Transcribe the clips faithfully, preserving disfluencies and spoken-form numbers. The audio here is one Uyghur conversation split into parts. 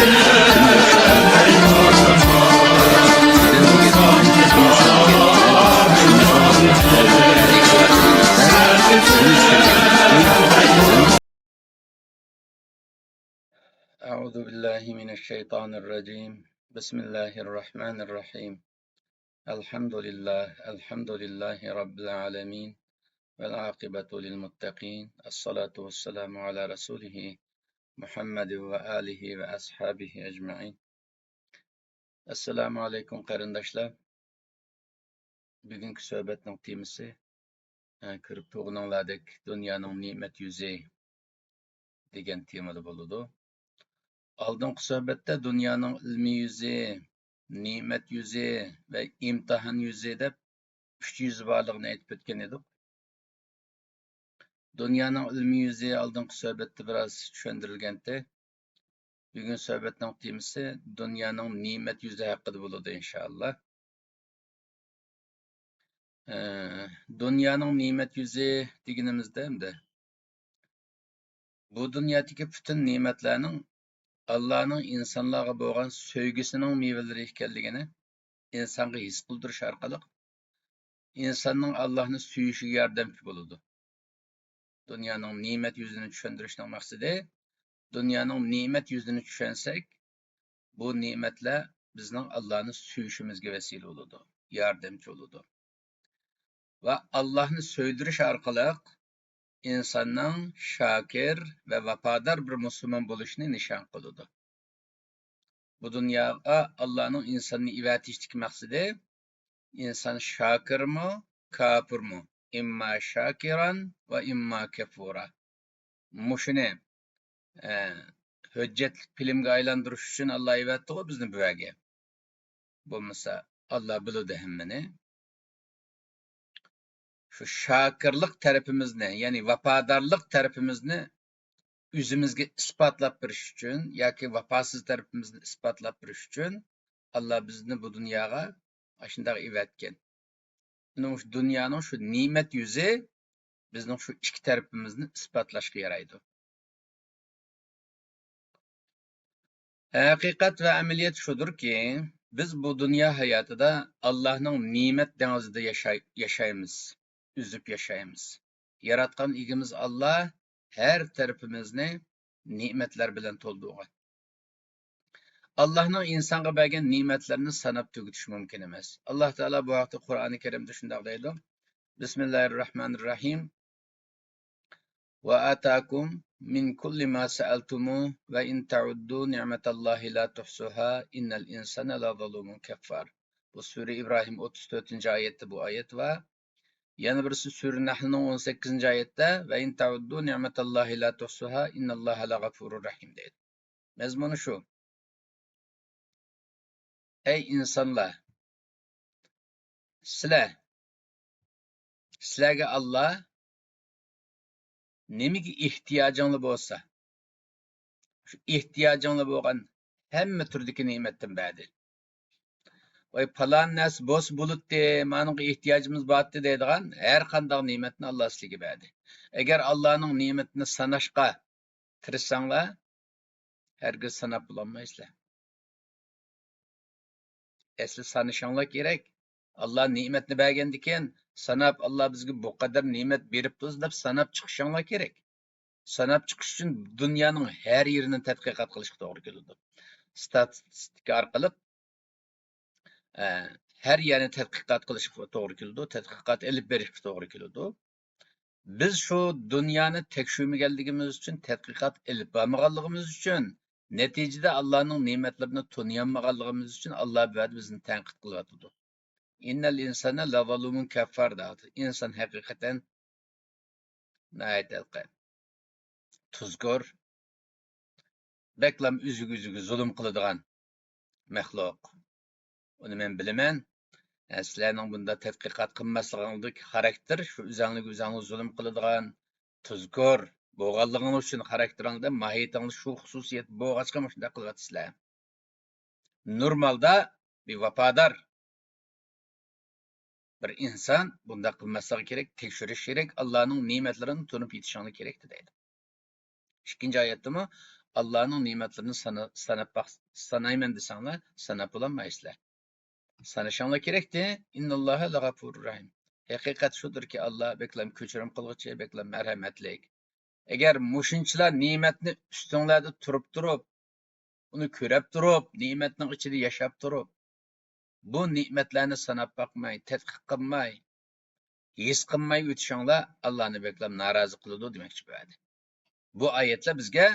أعوذ بالله من الشيطان الرجيم. بسم الله الرحمن الرحيم. الحمد لله، الحمد لله رب العالمين. والعاقبة للمتقين. الصلاة والسلام على رسوله محمد وآله وأصحابه أجمعين. ئەسسالامۇ ئەلەيكۇم، قېرىنداشلار. بۈگۈنكى سۆھبەتنىڭ تېمىسى، ئە، كۆرۈپ تۇرغىنىڭلاردەك، دۇنيانىڭ نېمەت يۈزى دېگەن تېمىدا بولىدۇ. ئالدىنقى سۆھبەتتە دۇنيانىڭ ئىلمىي يۈزى، نېمەت يۈزى ۋە ئىمتىھان يۈزى دەپ ئۈچ يۈزى بارلىقىنى ئېيتىپ ئۆتكەن ئىدۇق. دۇنيانىڭ ئىلمىي يۈزى ئالدىنقى سۆھبەتتە بىراز چۈشەندۈرۈلگەنتى. بۈگۈن سۆھبەتنىڭ تېمىسى دۇنيانىڭ نېمەت يۈزى ھەققىدە بولىدۇ، ئىنشائاللا. ئە، دۇنيانىڭ نېمەت يۈزى دېگىنىمىزدە ئەمدى بۇ دۇنيادىكى پۈتۈن نېمەتلەرنىڭ ئاللانىڭ ئىنسانلارغا بولغان سۆيگۈسىنىڭ مېۋىلىرى ئىكەنلىكىنى ئىنسانغا ھېس قىلدۇرۇش ئارقىلىق ئىنساننىڭ ئاللانى سۆيۈشىگە ياردەمچى بولىدۇ. دۇنيانىڭ نېمەت يۈزىنى چۈشەندۈرۈشنىڭ مەقسىتى، دۇنيانىڭ نېمەت يۈزىنى چۈشەنسەك، بۇ نېمەتلەر بىزنىڭ ئاللانى سۆيۈشىمىزگە ۋەسىلە بولىدۇ، ياردەمچى بولىدۇ. ۋە ئاللانى سۆيدۈرۈش ئارقىلىق ئىنساننىڭ شاكىر ۋە ۋاپادار بىر مۇسۇلمان بولۇشىنى نىشان قىلىدۇ. بۇ دۇنياغا ئاللانىڭ ئىنساننى ئېۋەتىشتىكى مەقسىتى، ئىنسان شاكىرمۇ، كاپىرمۇ؟ ئىمما شاكىران ۋە ئىمما كەفۇرا. مۇشۇنى، ئە، ھۆججەتلىك فىلىمگە ئايلاندۇرۇش ئۈچۈن ئاللا ئەۋەتتىغۇ بىزنى بۇ يەرگە. بولمىسا ئاللا بىلىدۇ ھەممىنى. شۇ شاكىرلىق تەرىپىمىزنى، يەنى ۋاپادارلىق تەرىپىمىزنى ئۆزىمىزگە ئىسپاتلاپ بېرىش ئۈچۈن ياكى ۋاپاسىز تەرىپىمىزنى ئىسپاتلاپ بېرىش ئۈچۈن ئاللا بىزنى بۇ دۇنياغا ئاشۇنداق ئەۋەتكەن. ئۇنىڭ شۇ دۇنيانىڭ شۇ نېمەت يۈزى بىزنىڭ شۇ ئىككى تەرىپىمىزنى ئىسپاتلاشقا يارايدۇ. ھەقىقەت ۋە ئەمەلىيەت شۇدۇركى، بىز بۇ دۇنيا ھاياتىدا ئاللانىڭ نېمەت دېڭىزىدا ياشاي-، ياشايمىز، ئۈزۈپ ياشايمىز. ياراتقان ئىگىمىز ئاللا ھەر تەرىپىمىزنى نېمەتلەر بىلەن تولدۇرغان. ئاللانىڭ ئىنسانغا بەرگەن نېمەتلىرىنى ساناپ تۈگىتىش مۇمكىن ئەمەس. ئاللا تائالا بۇ ھەقتە قۇرئانى كەرىمدە شۇنداق دەيدۇ: بىسمىللاھىررەھمانىررەھىم. وآتاكم من كل ما سألتموه وإن تعدوا نعمة الله لا تحصوها إن الإنسان لظلوم كفار. بۇ سۈرە ئىبراھىم ئوتتۇز تۆتىنچى ئايەتتە بۇ ئايەت بار. يەنە بىرسى سۈرە نەھلنىڭ ئون سەككىزىنچى ئايەتتە، وإن تعدوا نعمة الله لا تحصوها إن الله لغفور رحيم دەيدۇ. مەزمۇنى شۇ. ئەي ئىنسانلار، سىلەر، سىلەرگە ئاللا نېمىگە ئېھتىياجىڭلار بولسا، شۇ ئېھتىياجىڭلار بولغان ھەممە تۈردىكى نېمەتتىن بەردى. ۋاي، پالان نەرسە بولسا بولاتتى، مانىڭغا ئېھتىياجىمىز بارتتى دەيدىغان ھەر قانداق نېمەتنى ئاللا سىلەرگە بەردى. ئەگەر ئاللانىڭ نېمىتىنى ساناشقا تىرىشساڭلار، ھەرگىز ساناپ بولالمايسىلەر. ئەسلى سانىشىڭلار كېرەك. ئاللا نېمەتنى بەرگەندىكىن، ساناپ، ئاللا بىزگە بۇ قەدەر نېمەت بېرىپتۇ دەپ ساناپ چىقىشىڭلار كېرەك. ساناپ چىقىش ئۈچۈن دۇنيانىڭ ھەر يېرىنى تەتقىقات قىلىشقا توغرا كېلىدۇ. ستاتىستىكا ئارقىلىق، ئە، ھەر يەرنى تەتقىقات قىلىشقا توغرا كېلىدۇ، تەتقىقات ئېلىپ بېرىشقا توغرا كېلىدۇ. بىز شۇ دۇنيانى تەكشۈرمىگەنلىكىمىز ئۈچۈن، تەتقىقات ئېلىپ بارمىغانلىقىمىز ئۈچۈن، نەتىجىدە ئاللانىڭ نېمەتلىرىنى تونۇيالمىغانلىقىمىز ئۈچۈن ئاللا بۇ يەردە بىزنى تەنقىد قىلىۋاتىدۇ. إن الإنسان لظلوم كفار دەۋاتىدۇ. ئىنسان ھەقىقەتەن ناھايىتى ھېلىقى تۇزكور، بەكلام ئۆزىگە-ئۆزىگە زۇلۇم قىلىدىغان مەخلۇق. ئۇنى مەن بىلىمەن. ھە، سىلەرنىڭ بۇنداق تەتقىقات قىلماسلىقىڭلاردىكى خاراكتېر، شۇ ئۆزەڭلىگە ئۆزەڭلار زۇلۇم قىلىدىغان، تۇزكور بولغانلىقىڭلار ئۈچۈن خاراكتېرىڭلاردا، ماھىيىتىڭلاردا شۇ خۇسۇسىيەت بولغاچقا مۇشۇنداق قىلىۋاتىسىلەر. نورمالدا بىر ۋاپادار بىر ئىنسان بۇنداق قىلماسلىقى كېرەك، تەكشۈرۈش كېرەك، ئاللانىڭ نېمەتلىرىنى تونۇپ يېتىشىڭلار كېرەك، دەيدۇ. ئىككىنچى ئايەتتىمۇ، ئاللانىڭ نېمەتلىرىنى سانا-، ساناپ باق-، سانايمەن دېسەڭلار، ساناپ بولالمايسىلەر. سانىشىڭلار كېرەكتى. ئىنناللاھە لەغەپۇرۇر رەھىم. ھەقىقەت شۇدۇركى، ئاللا بەكلەم كەچۈرۈم قىلغۇچى، بەكلەم مەرھەمەتلىك. ئەگەر مۇشۇنچىلا نېمەتنى ئۈستۈڭلەردە تۇرۇپ تۇرۇپ، ئۇنى كۆرۈپ تۇرۇپ، نېمەتنىڭ ئىچىدە ياشاپ تۇرۇپ، بۇ نېمەتلەرنى ساناپ باقماي، تەتقىق قىلماي، ھېس قىلماي ئۆتۈشۈڭلار ئاللانى بەكلەم نارازى قىلىدۇ دېمەكچى بۇ يەردە. بۇ ئايەتلەر بىزگە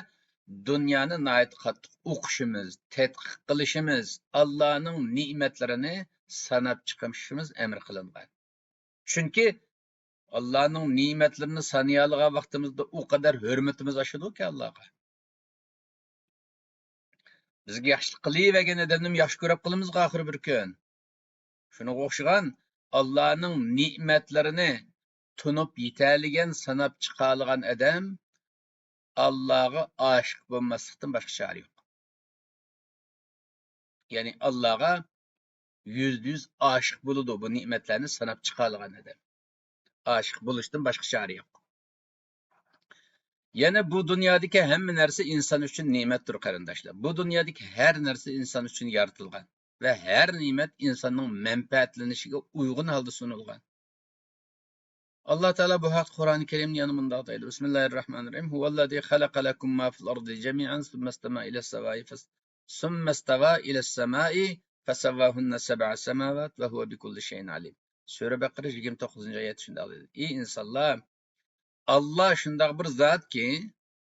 دۇنيانى ناھايىتى قاتتىق ئوقۇشىمىز، تەتقىق قىلىشىمىز، ئاللانىڭ نېمەتلىرىنى ساناپ چىقىشىمىز ئەمر قىلىنغان. چۈنكى ئاللانىڭ نېمەتلىرىنى سانىيالىغان ۋاقتىمىزدا ئۇ قەدەر ھۆرمىتىمىز ئاشىدۇكى ئاللاغا. بىزگە ياخشىلىق قىلىۋەرگەن ئادەمنىمۇ ياخشى كۆرۈپ قالىمىزغۇ ئاخىرى بىر كۈن. شۇنىڭغا ئوخشىغان ئاللانىڭ نېمەتلىرىنى تونۇپ يېتەلىگەن، ساناپ چىقالىغان ئادەم ئاللاغا ئاشىق بولماسلىقتىن باشقا چارە يوق. يەنى ئاللاغا يۈزدە يۈز ئاشىق بولىدۇ، بۇ نېمەتلەرنى ساناپ چىقالىغان ئادەم. ئاشىق بولۇشتىن باشقا چارە يوق. يەنە بۇ دۇنيادىكى ھەممە نەرسە ئىنسان ئۈچۈن نېمەتتۇر، قېرىنداشلار. بۇ دۇنيادىكى ھەر نەرسە ئىنسان ئۈچۈن يارىتىلغان ۋە ھەر نېمەت ئىنساننىڭ مەنپەئەتلىنىشىگە ئۇيغۇن ھالدا سۇنۇلغان. ئاللا تائالا بۇ ھەقتە قۇرئان كەرىمدە يەنە مۇنداق دەيدۇ، بىسمىللاھىررەھمانىررەھىم، ھۇۋەللەزى خەلەقە لەكۇم ما فىل ئەردى جەمىئەن سۇممەستەۋا ئىلەس سەمائى فەس-، سۇممەستەۋا ئىلەس سەمائى فەسەۋۋاھۇننە سەبئە سەماۋات ۋە ھۇۋە بىكۇللى شەيئىن ئالىم. سۈرە بەقەرە يىگىرمە توققۇزىنچى ئايەتتە شۇنداق دەيدۇ، ئى ئىنسانلار، ئاللا شۇنداق بىر زاتكى،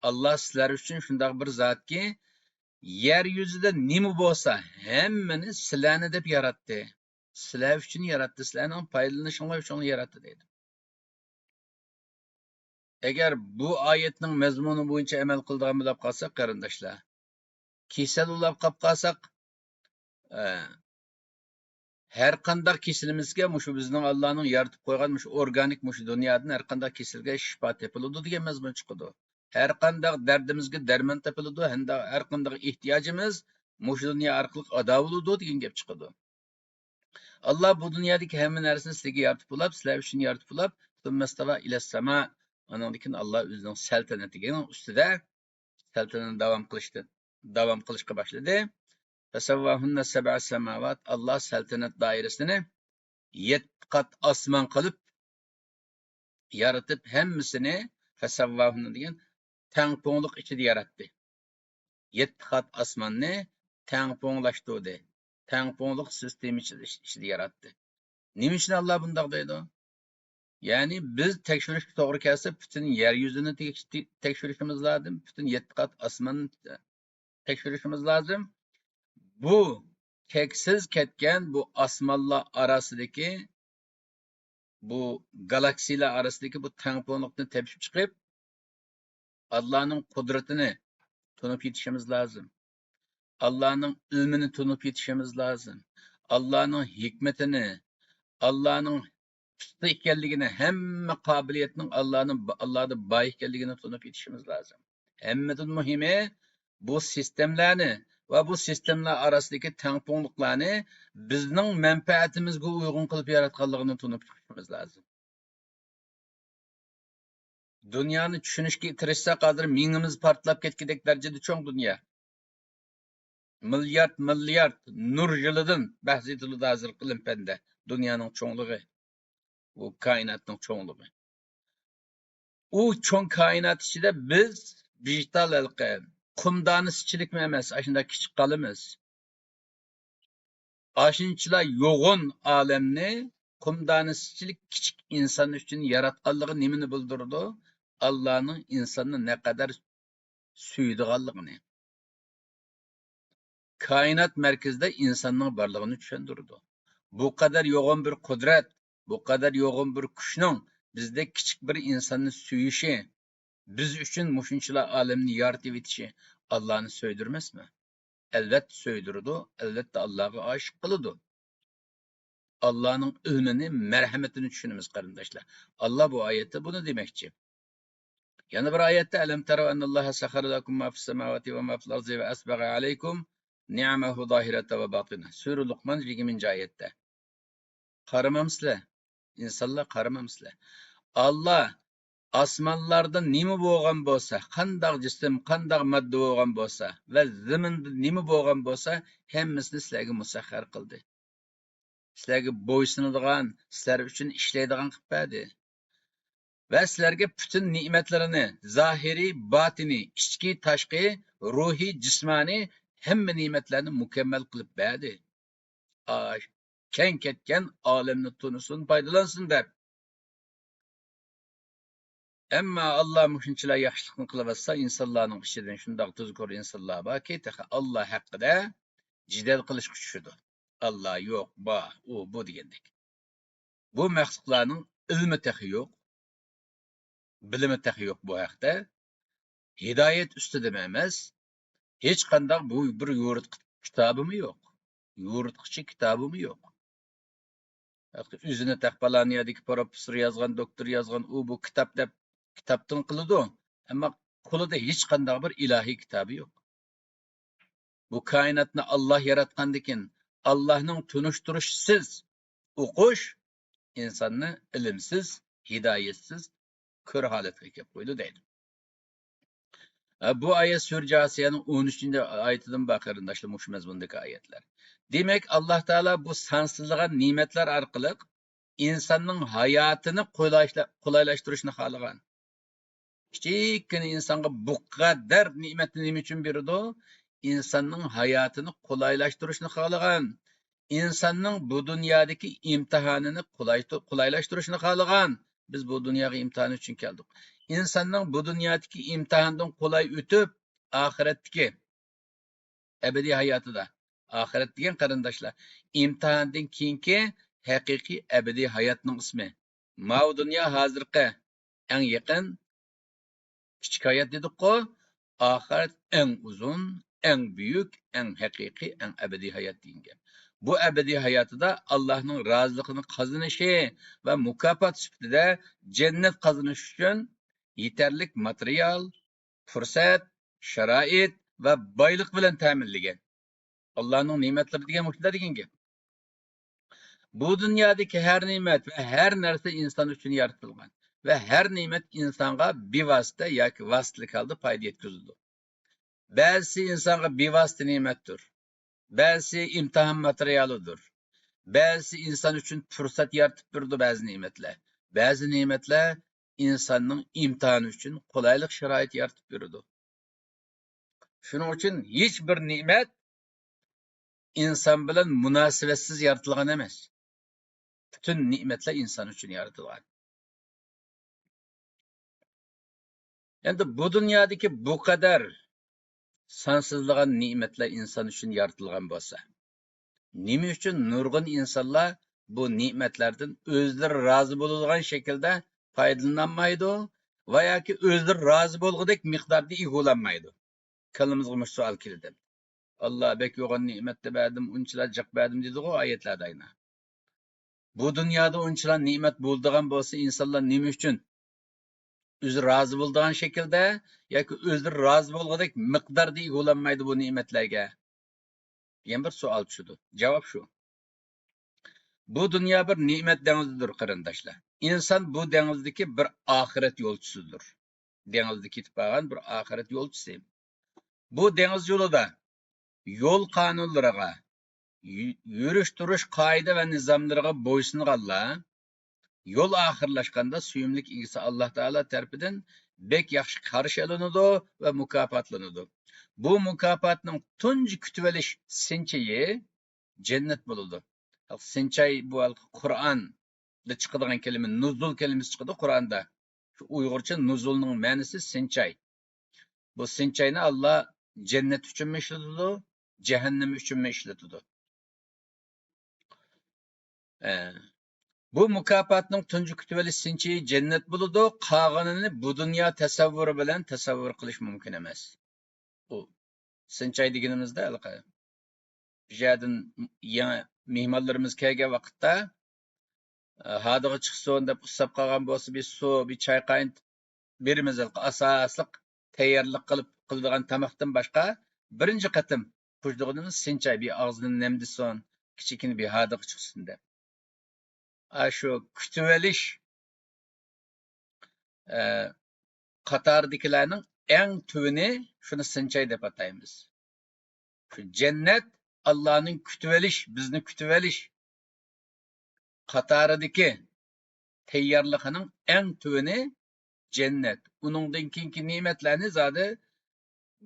ئاللا سىلەر ئۈچۈن شۇنداق بىر زاتكى، يەر يۈزىدە نېمە بولسا، ھەممىنى سىلەرنى دەپ ياراتتى. سىلەر ئۈچۈن ياراتتى، سىلەرنىڭ پايدىلىنىشىڭلار ئۈچۈن ياراتتى دەيدۇ. ئەگەر بۇ ئايەتنىڭ مەزمۇنى بويىچە ئەمەل قىلىدىغان بولۇپ قالساق، قېرىنداشلار، كېسەل بولاپ قاپ قالساق، ئە، ھەر قانداق كېسىلىمىزگە مۇشۇ بىزنىڭ ئاللانىڭ يارىتىپ قويغان مۇشۇ ئورگانىك، مۇشۇ دۇنيادىن ھەر قانداق كېسەلگە شىپا تېپىلىدۇ دېگەن مەزمۇن چىقىدۇ. ھەر قانداق دەردىمىزگە دەرمان تېپىلىدۇ، ھەمدە ھەر قانداق ئېھتىياجىمىز مۇشۇ دۇنيا ئارقىلىق ئادا بولىدۇ دېگەن گەپ چىقىدۇ. ئاللا بۇ دۇنيادىكى ھەممە نەرسىنى سىزگە يارىتىپ بولاپ، سىلەر ئۈچۈن يارىتىپ بولاپ، سۇممەستەۋا ئىلەسسەما، ئانىڭدىن كېيىن ئاللا ئۆزىنىڭ سەلتەنىتىنىڭ ئۈستىدە سەلتەنەتنى داۋام قىلىشتىن، داۋام قىلىشقا باشلىدى. فەسەۋۋاھۇننە سەبئە سەماۋات، ئاللا سەلتەنەت دائىرىسىنى يەتتە قات ئاسمان قىلىپ يارىتىپ، ھەممىسىنى فەسەۋۋاھۇننە دېگەن تەڭپۇڭلۇق ئىچىدە ياراتتى. يەتتە قات ئاسماننى تەڭپۇڭلاشتۇردى. تەڭپۇڭلۇق سىستېما ئىچىدە، ئىچىدە ياراتتى. نېمە ئۈچۈن ئاللا بۇنداق دەيدۇ؟ يەنى بىز تەكشۈرۈشكە توغرا كەلسە، پۈتۈن يەر يۈزىنى تەكش-، تەكشۈرۈشىمىز لازىم، پۈتۈن يەتتە قات ئاسماننى تەكشۈرۈشىمىز لازىم. بۇ چەكسىز كەتكەن بۇ ئاسمانلار ئارىسىدىكى، بۇ گالاكسىيلار ئارىسىدىكى بۇ تەڭپۇڭلۇقنى تېپىپ چىقىپ، ئاللانىڭ قۇدرىتىنى تونۇپ يېتىشىمىز لازىم. ئاللانىڭ ئىلمىنى تونۇپ يېتىشىمىز لازىم. ئاللانىڭ ھېكمىتىنى، ئاللانىڭ ئۇستا ئىكەنلىكىنى، ھەممە قابىلىيەتنىڭ ئاللانىڭ، ئاللادا بار ئىكەنلىكىنى تونۇپ يېتىشىمىز لازىم. ھەممىدىن مۇھىمى، بۇ سىستېمىلارنى ۋە بۇ سىستېمىلار ئارىسىدىكى تەڭپۇڭلۇقلارنى بىزنىڭ مەنپەئەتىمىزگە ئۇيغۇن قىلىپ ياراتقانلىقىنى تونۇپ چىقىشىمىز لازىم. دۇنيانى چۈشىنىشكە تىرىشساق، ھازىر مېڭىمىز پارتلاپ كەتكۈدەك دەرىجىدە چوڭ دۇنيا. مىليارد، مىليارد نۇر يىلىدىن بەھس ئېتىلىدۇ ھازىرقى ئىلىم پەندە. دۇنيانىڭ چوڭلۇقى، بۇ كائىناتنىڭ چوڭلۇقى. ئۇ چوڭ كائىنات ئىچىدە بىز ۋىجدان ھالقە، قۇم دانىسىچىلىكمۇ ئەمەس، ئاشۇنداق كىچىك قالىمىز. ئاشۇنچىلا يوغان ئالەمنى قۇم دانىسىچىلىك كىچىك ئىنسان ئۈچۈن ياراتقانلىقى نېمىنى بىلدۈرىدۇ؟ ئاللانىڭ ئىنساننى نەقەدەر سۆيىدىغانلىقىنى. كائىنات مەركىزىدە ئىنساننىڭ بارلىقىنى چۈشەندۈرىدۇ. بۇ قەدەر يوغان بىر قۇدرەت، بۇ قەدەر يوغان بىر كۈچنىڭ بىزدەك كىچىك بىر ئىنساننى سۆيۈشى، بىز ئۈچۈن مۇشۇنچىلا ئالەمنى يارىتىۋېتىشى ئاللانى سۆيدۈرمەسمۇ؟ ئەلۋەتتە سۆيدۈرىدۇ، ئەلۋەتتە ئاللاغا ئاشىق قىلىدۇ. ئاللانىڭ ئىلمىنى، مەرھەمىتىنى چۈشىنىمىز، قېرىنداشلار. ئاللا بۇ ئايەتتە بۇنى دېمەكچى. يەنە بىر ئايەتتە، «ئەلەم تەرەۋ ئەننەللاھە سەخخەرە لەكۇم ما فىس سەماۋاتى ۋە ما فىل ئەرزى ۋە ئەسبەغە ئەلەيكۇم نىئەمەھۇ زاھىرەتەن ۋە باتىنە.» سۈرە لۇقمان، يىگىرمىنچى ئايەتتە. قارىمامسىلەر؟ ئىنسانلار، قارىمامسىلەر؟ ئاللا ئاسمانلاردا نېمە بولغان بولسا، قانداق جىسىم، قانداق ماددا بولغان بولسا ۋە زېمىندا نېمە بولغان بولسا، ھەممىسىنى سىلەرگە مۇسەخخەر قىلدى. سىلەرگە بويسۇنىدىغان، سىلەر ئۈچۈن ئىشلەيدىغان قىلىپ بەردى. ۋە سىلەرگە پۈتۈن نېمەتلىرىنى، زاھىرىي، باتىنىي، ئىچكى، تاشقى، روھىي، جىسمانىي، ھەممە نېمەتلەرنى مۇكەممەل قىلىپ بەردى. ئا، كەڭ كەتكەن ئالەمنى تونۇسۇن، پايدىلانسۇن دەپ. ئەمما ئاللا مۇشۇنچىلا ياخشىلىقنى قىلىۋاتسا، ئىنسانلارنىڭ ئىچىدىن شۇنداق تۇزكور ئىنسانلار باركى، تېخى ئاللا ھەققىدە جېدەل قىلىشقا چۈشىدۇ. ئاللا يوق، بار، ئۇ، بۇ دېگەندەك. بۇ مەخلۇقلارنىڭ ئىلمى تېخى يوق، بىلىمى تېخى يوق بۇ ھەقتە. ھىدايەت ئۈستىدىمۇ ئەمەس، ھېچقانداق بۇ بىر يورۇتقۇچ كىتابىمۇ يوق. يورۇتقۇچى كىتابىمۇ يوق. ئۆزىنى تەق پالانىيەدىكى پروفېسسور يازغان، دوكتور يازغان، ئۇ بۇ كىتاب دەپ كىتابتىن قىلىدۇ. ئەمما قولىدا ھېچقانداق بىر ئىلاھىي كىتابى يوق. بۇ كائىناتنى ئاللا ياراتقاندىكىن، ئاللانىڭ تونۇشتۇرۇشسىز ئوقۇش ئىنساننى ئىلىمسىز، ھىدايەتسىز، كۆر ھالەتكە ئەكەپ قويىدۇ دەيدۇ. ھە، بۇ ئايەت سۈرە جاسىيەنىڭ ئون ئۈچىنچى ئايىتىدىن بار، قېرىنداشلار، مۇشۇ مەزمۇندىكى ئايەتلەر. دېمەك، ئاللا تائالا بۇ سانسىزلىغان نېمەتلەر ئارقىلىق ئىنساننىڭ ھاياتىنى قولايلاشلا-، قولايلاشتۇرۇشنى خالىغان. كىچىككىنە ئىنسانغا بۇ قەدەر نېمەتنى نېمە ئۈچۈن بېرىدۇ؟ ئىنساننىڭ ھاياتىنى قولايلاشتۇرۇشنى خالىغان. ئىنساننىڭ بۇ دۇنيادىكى ئىمتىھانىنى قولاي-، قولايلاشتۇرۇشنى خالىغان. بىز بۇ دۇنياغا ئىمتىھان ئۈچۈن كەلدۇق. ئىنساننىڭ بۇ دۇنيادىكى ئىمتىھاندىن قولاي ئۆتۈپ، ئاخىرەتتىكى ئەبەدىي ھاياتىدا، ئاخىرەت دېگەن، قېرىنداشلار، ئىمتىھاندىن كېيىنكى ھەقىقىي ئەبەدىي ھاياتنىڭ ئىسمى. ماۋۇ دۇنيا ھازىرقى ئەڭ يېقىن، كىچىك ھايات دېدۇققۇ، ئاخىرەت ئەڭ ئۇزۇن، ئەڭ بۈيۈك، ئەڭ ھەقىقىي، ئەڭ ئەبەدىي ھايات دېگەن گەپ. بۇ ئەبەدىي ھاياتىدا ئاللانىڭ رازىلىقىنى قازىنىشى ۋە مۇكاپات سۈپىتىدە جەننەت قازىنىش ئۈچۈن يېتەرلىك ماتېرىيال، پۇرسەت، شارائىت ۋە بايلىق بىلەن تەمىنلىگەن. ئاللانىڭ نېمەتلىرى دېگەن مۇشۇنداق دېگەن گەپ. بۇ دۇنيادىكى ھەر نېمەت ۋە ھەر نەرسە ئىنسان ئۈچۈن يارىتىلغان ۋە ھەر نېمەت ئىنسانغا بىۋاسىتە ياكى ۋاسىتىلىك ھالدا پايدا يەتكۈزىدۇ. بەزىسى ئىنسانغا بىۋاسىتە نېمەتتۇر، بەزىسى ئىمتىھان ماتېرىيالىدۇر، بەزىسى ئىنسان ئۈچۈن پۇرسەت يارىتىپ بېرىدۇ، بەزى نېمەتلەر، بەزى نېمەتلەر ئىنساننىڭ ئىمتىھانى ئۈچۈن قولايلىق شارائىت يارىتىپ بېرىدۇ. شۇنىڭ ئۈچۈن ھېچ بىر نېمەت ئىنسان بىلەن مۇناسىۋەتسىز يارىتىلغان ئەمەس. پۈتۈن نېمەتلەر ئىنسان ئۈچۈن يارىتىلغان. ئەمدى بۇ دۇنيادىكى بۇ قەدەر سانسىزلىغان نېمەتلەر ئىنسان ئۈچۈن يارىتىلغان بولسا، نېمە ئۈچۈن نۇرغۇن ئىنسانلار بۇ نېمەتلەردىن ئۆزلىرى رازى بولىدىغان شەكىلدە پايدىلىنالمايدۇ ۋە ياكى ئۆزلىرى رازى بولغۇدەك مىقداردا ئىگە بولالمايدۇ؟ كاللىمىزغا مۇشۇ سوئال كېلىدۇ. ئاللا بەك يوغان نېمەتنى بەردىم، ئۇنچىلا جىق بەردىم دېدىغۇ ئايەتلەردە ئاينا. بۇ دۇنيادا ئۇنچىلا نېمەت بولىدىغان بولسا، ئىنسانلار نېمە ئۈچۈن ئۆزى رازى بولىدىغان شەكىلدە ياكى ئۆزلىرى رازى بولغۇدەك مىقداردا ئىگە بولالمايدۇ بۇ نېمەتلەرگە؟ دېگەن بىر سوئال چۈشىدۇ. جاۋاب شۇ. بۇ دۇنيا بىر نېمەت دېڭىزىدۇر، قېرىنداشلار. ئىنسان بۇ دېڭىزدىكى بىر ئاخىرەت يولچىسىدۇر. دېڭىزدا كېتىپ بارغان بىر ئاخىرەت يولچىسى. بۇ دېڭىز يولىدا يول قانۇنلىرىغا، يۈ-، يۈرۈش-تۇرۇش قائىدە ۋە نىزاملىرىغا بويسۇنغانلار يول ئاخىرلاشقاندا سۆيۈملۈك ئىگىسى ئاللا تائالا تەرىپىدىن بەك ياخشى قارشى ئېلىنىدۇ ۋە مۇكاپاتلىنىدۇ. بۇ مۇكاپاتنىڭ تۇنجى كۈتۈۋېلىش سىنچىيى جەننەت بولىدۇ. سىنچاي بۇ ھېلىقى قۇرئاندا چىقىدىغان كەلىمە، نۇزۇل كەلىمىسى چىقىدۇ قۇرئاندا. شۇ ئۇيغۇرچە نۇزۇلنىڭ مەنىسى سىنچاي. بۇ سىنچاينى ئاللا جەننەت ئۈچۈنمۇ ئىشلىتىدۇ، جەھەننەم ئۈچۈنمۇ ئىشلىتىدۇ. ئە، بۇ مۇكاپاتنىڭ تۇنجى كۈتۈۋېلىش سىنچىيى جەننەت بولىدۇ، قالغىنىنى بۇ دۇنيا تەسەۋۋۇرى بىلەن تەسەۋۋۇر قىلىش مۇمكىن ئەمەس. بۇ سىنچاي دېگىنىمىزدە ھېلىقى بۇ يەردىن يېڭى مېھمانلىرىمىز كەلگەن ۋاقىتتا، ئە، ھادىغا چىقسۇن دەپ ئۇسساپ قالغان بولسا، بىر سۇ، بىر چاي قاينىتىپ بېرىمىز. ھېلىقى ئاساسلىق تەييارلىق قىلىپ قىلىدىغان تاماقتىن باشقا بىرىنچى قېتىم قوشىدىغىنىمىز سىنچاي، بىر ئاغزىنى نەمدىسۇن، كىچىككىنە بىر ھادىغا چىقسۇن دەپ. ئاشۇ كۈتۈۋېلىش ئە، قاتارىدىكىلەرنىڭ ئەڭ تۆۋىنى شۇنى سىنچاي دەپ ئاتايمىز. شۇ جەننەت ئاللانىڭ كۈتۈۋېلىش، بىزنى كۈتۈۋېلىش قاتارىدىكى تەييارلىقىنىڭ ئەڭ تۆۋىنى جەننەت. ئۇنىڭدىن كېيىنكى نېمەتلەرنى زادى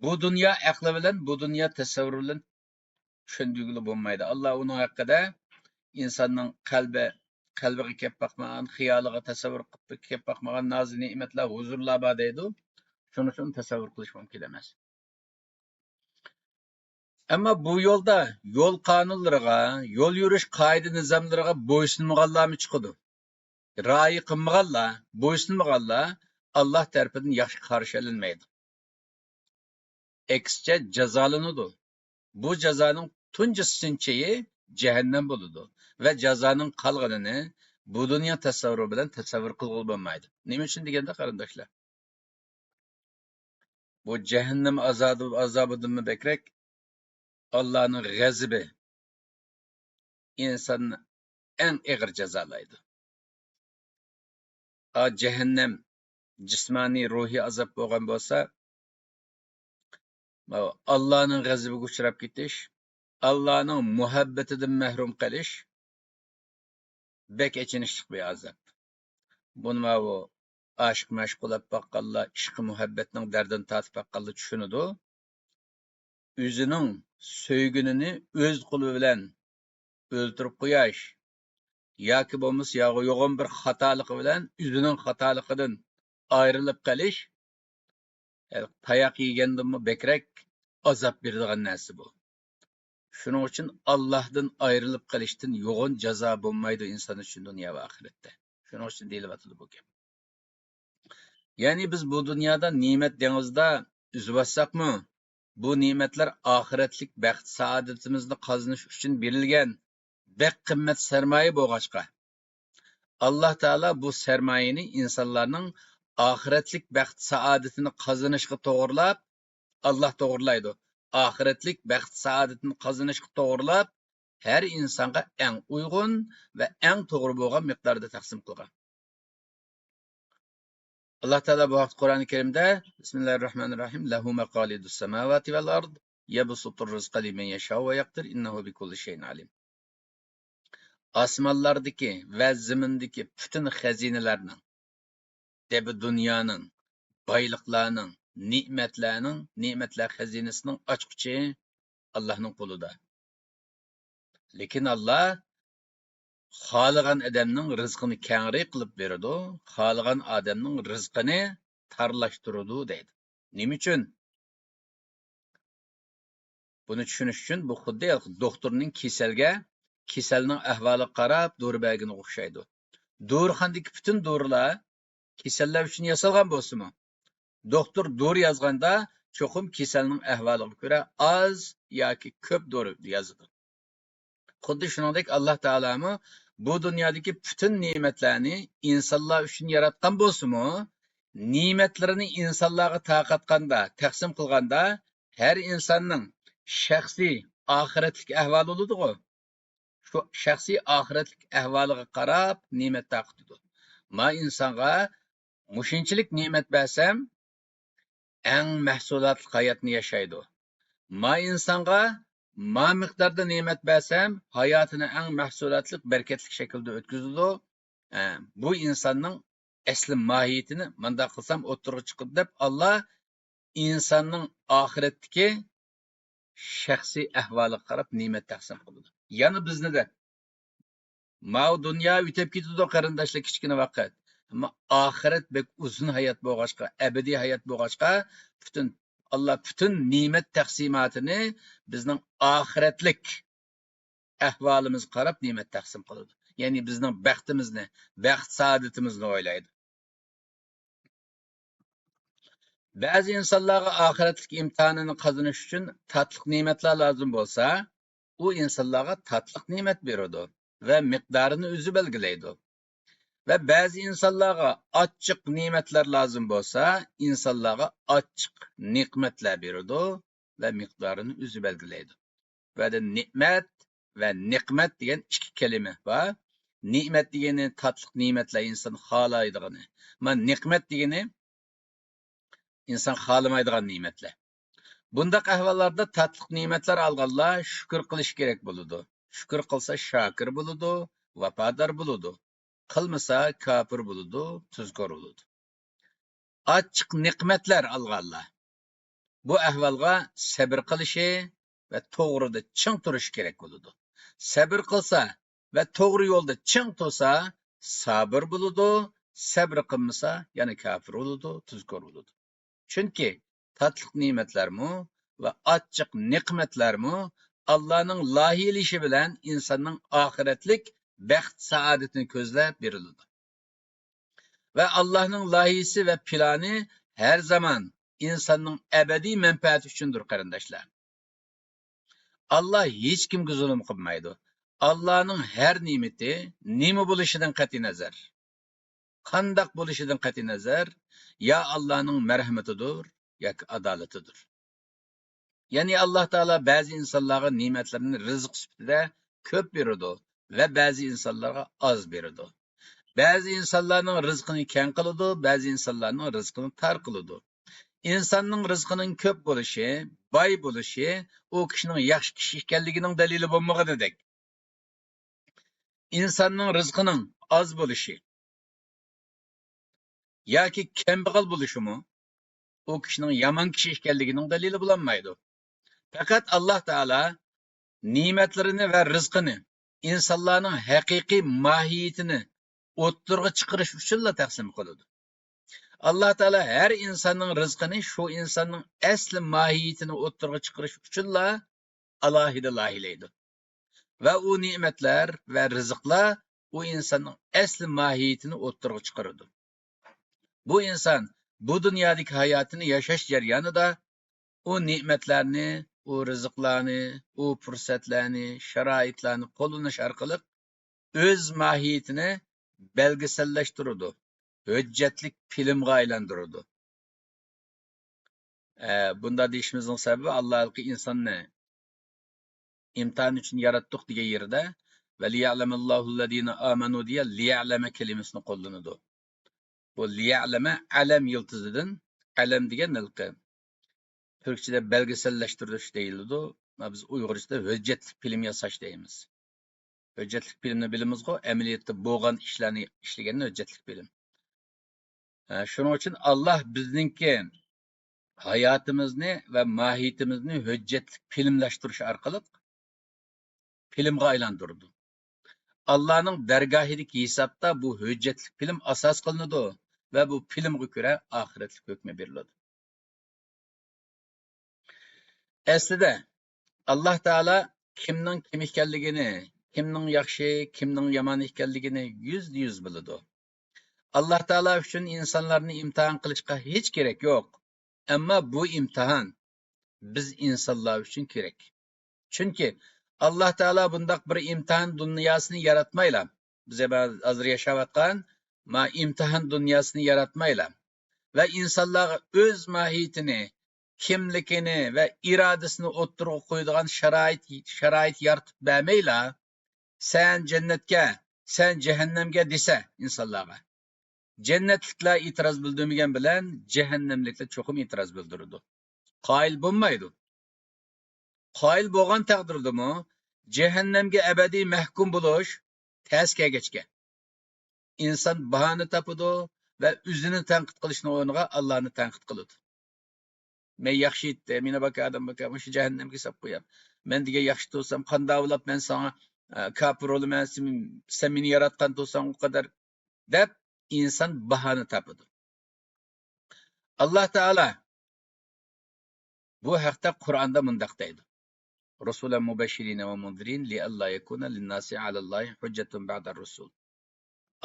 بۇ دۇنيا ئەقلى بىلەن، بۇ دۇنيا تەسەۋۋۇرى بىلەن چۈشەندۈرگىلى بولمايدۇ. ئاللا ئۇنىڭ ھەققىدە ئىنساننىڭ قەلبى، قەلبىگە كەپ باقمىغان، خىيالىغا، تەسەۋۋۇر قىلىپ كەپ باقمىغان نازۇ نېمەتلەر، ھۇزۇرلار بار دەيدۇ. شۇنى شۇنى تەسەۋۋۇر قىلىش مۇمكىن ئەمەس. ئەمما بۇ يولدا يول قانۇنلىرىغا، يول يۈرۈش قائىدە نىزاملىرىغا بويسۇنمىغانلارمۇ چىقىدۇ. رىئايە قىلمىغانلار، بويسۇنمىغانلار ئاللا تەرىپىدىن ياخشى قارشى ئېلىنمايدۇ. ئەكسىچە جازالىنىدۇ. بۇ جازانىڭ تۇنجى سىنچىيى جەھەننەم بولىدۇ ۋە جازانىڭ قالغىنىنى بۇ دۇنيا تەسەۋۋۇرى بىلەن تەسەۋۋۇر قىلغىلى بولمايدۇ. نېمە ئۈچۈن دېگەندە، قېرىنداشلار، بۇ جەھەننەم ئازابى، ئازابىدىنمۇ بەكرەك ئاللانىڭ غەزىپى ئىنساننى ئەڭ ئېغىر جازالايدۇ. ئا، جەھەننەم جىسمانىي، روھىي ئازاب بولغان بولسا، ماۋۇ ئاللانىڭ غەزىپىگە ئۇچراپ كېتىش، ئاللانىڭ مۇھەببىتىدىن مەھرۇم قېلىش بەك ئېچىنىشلىق بىر ئازاب. بۇنى ماۋۇ ئاشىق مەشۇق بولۇپ باققانلار، ئىشقى مۇھەببەتنىڭ دەردىنى تارتىپ باققانلار چۈشىنىدۇ. ئۆزىنىڭ سۆيگىنىنى ئۆز قولى بىلەن ئۆلتۈرۈپ قوياش ياكى بولمىسا يا-، يوغان بىر خاتالىقى بىلەن ئۆزىنىڭ خاتالىقىدىن ئايرىلىپ قېلىش، ئە، تاياق يېگەندىنمۇ بەكرەك ئازاب بېرىدىغان نەرسە بۇ. شۇنىڭ ئۈچۈن ئاللاھتىن ئايرىلىپ قېلىشتىن يوغان جازا بولمايدۇ ئىنسان ئۈچۈن دۇنيا ۋە ئاخىرەتتە. شۇنىڭ ئۈچۈن دېيىلىۋاتىدۇ بۇ گەپ. يەنى بىز بۇ دۇنيادا نېمەت دېڭىزىدا ئۈزۈۋاتساقمۇ، بۇ نېمەتلەر ئاخىرەتلىك بەخت-سائادىتىمىزنى قازىنىش ئۈچۈن بېرىلگەن بەك قىممەت سەرمايە بولغاچقا، ئاللا تائالا بۇ سەرمايىنى ئىنسانلارنىڭ ئاخىرەتلىك بەخت-سائادىتىنى قازىنىشقا توغرىلاپ، ئاللا توغرىلايدۇ. ئاخىرەتلىك بەخت-سائادىتىنى قازىنىشقا توغرىلاپ، ھەر ئىنسانغا ئەڭ ئۇيغۇن ۋە ئەڭ توغرا بولغان مىقداردا تەقسىم قىلغان. ئاللا تائالا بۇ ھەقتە قۇرئان كەرىمدە، بىسمىللاھىررەھمانىررەھىم، لەھۇ مەقالىدۇس سەماۋاتى ۋەل ئەرد، يەبسۇتۇر رىزقە لىمەن يەشائۇ ۋە يەقدىر، ئىننەھۇ بىكۇللى شەيئىن ئەلىم. ئاسمانلاردىكى ۋە زېمىندىكى پۈتۈن خەزىنىلەرنىڭ، دەبى دۇنيانىڭ، بايلىقلارنىڭ، نېمەتلەرنىڭ، نېمەتلەر خەزىنىسىنىڭ ئاچقۇچى ئاللانىڭ قولىدا. لېكىن ئاللا خالىغان ئادەمنىڭ رىزقىنى كەڭرى قىلىپ بېرىدۇ، خالىغان ئادەمنىڭ رىزقىنى تارلاشتۇرىدۇ دەيدۇ. نېمە ئۈچۈن؟ بۇنى چۈشىنىش ئۈچۈن بۇ خۇددى دوختۇرنىڭ كېسەلگە، كېسەلنىڭ ئەھۋالىغا قاراپ دورا بەرگىنىگە ئوخشايدۇ. دورىخانىدىكى پۈتۈن دورىلار كېسەللەر ئۈچۈن ياسالغان بولسىمۇ، دوختۇر دورا يازغاندا چوقۇم كېسەلنىڭ ئەھۋالىغا كۆرە ئاز ياكى كۆپ دورا يازىدۇ. خۇددى شۇنىڭدەك ئاللا تائالامۇ بۇ دۇنيادىكى پۈتۈن نېمەتلەرنى ئىنسانلار ئۈچۈن ياراتقان بولسىمۇ، نېمەتلىرىنى ئىنسانلارغا تارقاتقاندا، تەقسىم قىلغاندا، ھەر ئىنساننىڭ شەخسىي ئاخىرەتلىك ئەھۋالى بولىدىغۇ، شۇ شەخسىي ئاخىرەتلىك ئەھۋالىغا قاراپ نېمەت تارقىتىدۇ. ما ئىنسانغا مۇشۇنچىلىك نېمەت بەرسەم، ئەڭ مەھسۇلاتلىق ھاياتنى ياشايدۇ. ما ئىنسانغا ما مىقداردا نېمەت بەرسەم، ھاياتىنى ئەڭ مەھسۇلاتلىق، بەرىكەتلىك شەكىلدە ئۆتكۈزىدۇ. ئە، بۇ ئىنساننىڭ ئەسلى ماھىيىتىنى مانداق قىلسام ئوتتۇرىغا چىقىدۇ دەپ، ئاللا ئىنساننىڭ ئاخىرەتتىكى شەخسىي ئەھۋالىغا قاراپ نېمەت تەقسىم قىلىدۇ. يەنە بىزنى دە، ماۋۇ دۇنيا ئۆتۈپ كېتىدۇ، قېرىنداشلار، كىچىككىنە ۋاقىت. ئەمما ئاخىرەت بەك ئۇزۇن ھايات بولغاچقا، ئەبەدىي ھايات بولغاچقا، پۈتۈن، ئاللا پۈتۈن نېمەت تەقسىماتىنى بىزنىڭ ئاخىرەتلىك ئەھۋالىمىزغا قاراپ نېمەت تەقسىم قىلىدۇ. يەنى بىزنىڭ بەختىمىزنى، بەخت-سائادىتىمىزنى ئويلايدۇ. بەزى ئىنسانلارغا ئاخىرەتلىك ئىمتىھانىنى قازىنىش ئۈچۈن تاتلىق نېمەتلەر لازىم بولسا، ئۇ ئىنسانلارغا تاتلىق نېمەت بېرىدۇ ۋە مىقدارىنى ئۆزى بەلگىلەيدۇ. ۋە بەزى ئىنسانلارغا ئاچچىق نېمەتلەر لازىم بولسا، ئىنسانلارغا ئاچچىق نېقمەتلەر بېرىدۇ ۋە مىقدارىنى ئۆزى بەلگىلەيدۇ. ۋە نېمەت ۋە نېقمەت دېگەن ئىككى كەلىمە بار. نېمەت دېگىنى تاتلىق نېمەتلەر، ئىنسان خالايدىغىنى. مانا نېقمەت دېگىنى ئىنسان خالىمايدىغان نېمەتلەر. بۇنداق ئەھۋاللاردا تاتلىق نېمەتلەر ئالغانلار شۈكۈر قىلىشى كېرەك بولىدۇ. شۈكۈر قىلسا شاكىر بولىدۇ، ۋاپادار بولىدۇ. قىلمىسا كاپىر بولىدۇ، تۇزكور بولىدۇ. ئاچچىق نېقمەتلەر ئالغانلار بۇ ئەھۋالغا سەبرى قىلىشى ۋە توغرىدا چىڭ تۇرۇشى كېرەك بولىدۇ. سەبرى قىلسا ۋە توغرا يولدا چىڭ تۇرسا، سابىر بولىدۇ، سەبرى قىلمىسا، يەنە كاپىر بولىدۇ، تۇزكور بولىدۇ. چۈنكى تاتلىق نېمەتلەرمۇ ۋە ئاچچىق نېقمەتلەرمۇ ئاللانىڭ لايىھىلىشى بىلەن ئىنساننىڭ ئاخىرەتلىك بەخت-سائادىتىنى كۆزلەپ بېرىلىدۇ. ۋە ئاللانىڭ لايىھىسى ۋە پىلانى ھەر زامان ئىنساننىڭ ئەبەدىي مەنپەئەتى ئۈچۈندۇر، قېرىنداشلار. ئاللا ھېچكىمگە زۇلۇم قىلمايدۇ. ئاللانىڭ ھەر نېمىتى نېمە بولۇشىدىن قەتئىينەزەر، قانداق بولۇشىدىن قەتئىينەزەر، يا ئاللانىڭ مەرھىمىتىدۇر، ياكى ئادالىتىدۇر. يەنى ئاللا تائالا بەزى ئىنسانلارغا نېمەتلىرىنى رىزىق سۈپىتىدە كۆپ بېرىدۇ ۋە بەزى ئىنسانلارغا ئاز بېرىدۇ. بەزى ئىنسانلارنىڭ رىزقىنى كەڭ قىلىدۇ، بەزى ئىنسانلارنىڭ رىزقىنى تار قىلىدۇ. ئىنساننىڭ رىزقىنىڭ كۆپ بولۇشى، باي بولۇشى ئۇ كىشىنىڭ ياخشى كىشى ئىكەنلىكىنىڭ دەلىلى بولمىغىنىدەك، ئىنساننىڭ رىزقىنىڭ ئاز بولۇشى ياكى كەمبەغەل بولۇشىمۇ ئۇ كىشىنىڭ يامان كىشى ئىكەنلىكىنىڭ دەلىلى بولالمايدۇ. پەقەت ئاللا تائالا نېمەتلىرىنى ۋە رىزقىنى ئىنسانلارنىڭ ھەقىقىي ماھىيىتىنى ئوتتۇرىغا چىقىرىش ئۈچۈنلا تەقسىم قىلىدۇ. ئاللا تائالا ھەر ئىنساننىڭ رىزقىنى شۇ ئىنساننىڭ ئەسلى ماھىيىتىنى ئوتتۇرىغا چىقىرىش ئۈچۈنلا ئالاھىدە لايىھىلەيدۇ. ۋە ئۇ نېمەتلەر ۋە رىزىقلار ئۇ ئىنساننىڭ ئەسلى ماھىيىتىنى ئوتتۇرىغا چىقىرىدۇ. بۇ ئىنسان بۇ دۇنيادىكى ھاياتىنى ياشاش جەريانىدا ئۇ نېمەتلەرنى، ئۇ رىزىقلارنى، ئۇ پۇرسەتلەرنى، شارائىتلارنى قوللىنىش ئارقىلىق ئۆز ماھىيىتىنى بەلگىسەللەشتۈرىدۇ، ھۆججەتلىك پىلىمغا ئايلاندۇرىدۇ. ئە، بۇنداق دېيىشىمىزنىڭ سەۋەبى، ئاللا ھېلىقى ئىنساننى ئىمتىھان ئۈچۈن ياراتتۇق دېگەن يېرىدە، ۋە لىيەلەمەللاھۇ للذىنە ئامەنۇ دېگەن لىيەلەمە كەلىمىسىنى قوللىنىدۇ. بۇ لىيەلەمە ئەلەم يىلتىزىدىن، ئەلەم دېگەن ھېلىقى تۈركچىدە بەلگىسەللەشتۈرۈش دېيىلىدۇ. بىز ئۇيغۇرچىدا ھۆججەتلىك پىلىم ياساش دەيمىز. ھۆججەتلىك پىلىمنى بىلىمىزغۇ، ئەمەلىيەتتە بولغان ئىشلارنى ئىشلىگەننى ھۆججەتلىك پىلىم. ئە، شۇنىڭ ئۈچۈن ئاللا بىزنىڭكى ھاياتىمىزنى ۋە ماھىيىتىمىزنى ھۆججەتلىك پىلىملاشتۇرۇش ئارقىلىق پىلىمغا ئايلاندۇرىدۇ. ئاللانىڭ دەرگاھىدىكى ھېسابتا بۇ ھۆججەتلىك پىلىم ئاساس قىلىنىدۇ ۋە بۇ پىلىمغا كۆرە ئاخىرەتلىك ھۆكمى بېرىلىدۇ. ئەسلىدە، ئاللا تائالا كىمنىڭ كىم ئىكەنلىكىنى، كىمنىڭ ياخشى، كىمنىڭ يامان ئىكەنلىكىنى يۈزدە يۈز بىلىدۇ. ئاللا تائالا ئۈچۈن ئىنسانلارنى ئىمتىھان قىلىشقا ھېچ كېرەك يوق. ئەمما بۇ ئىمتىھان بىز ئىنسانلار ئۈچۈن كېرەك. چۈنكى ئاللا تائالا بۇنداق بىر ئىمتىھان دۇنياسىنى ياراتمايلا، بىز ھازىر ياشاۋاتقان ما ئىمتىھان دۇنياسىنى ياراتمايلا ۋە ئىنسانلارغا ئۆز ماھىيىتىنى، كىملىكىنى ۋە ئىرادىسىنى ئوتتۇرىغا قويىدىغان شارائىت، شارائىت يارىتىپ بەرمەيلا، «سەن جەننەتكە، سەن جەھەننەمگە» دېسە ئىنسانلارغا، جەننەتلىكلەر ئېتىراز بىلدۈرمىگەن بىلەن جەھەننەملىكلەر چوقۇم ئېتىراز بىلدۈرىدۇ. قايىل بولمايدۇ. قايىل بولغان تەقدىردىمۇ جەھەننەمگە ئەبەدىي مەھكۇم بولۇش تەس كەلگەچكە، ئىنسان باھانە تاپىدۇ ۋە ئۆزىنى تەنقىد قىلىشنىڭ ئورنىغا ئاللانى تەنقىد قىلىدۇ. «مەن ياخشى ئىتتىم، مېنى باكا ئادەم باكا، مۇشۇ جەھەننەمگە ساپ قويام. مەن دېگەن ياخشى تۇرسام، قانداق بولاپ مەن ساڭا، ئە، كاپىر بولىمەن، سەن، سەن مېنى ياراتقان تۇرساڭ ئۇ قەدەر» دەپ، ئىنسان باھانە تاپىدۇ. ئاللا تائالا بۇ ھەقتە قۇرئاندا مۇنداق دەيدۇ: «رۇسۇلەن مۇبەششىرىنە ۋە مۇنزىرىن لىئەللا يەكۇنە لىنناسى ئەلەللاھى ھۇججەتۇن بەئدەر رۇسۇل.»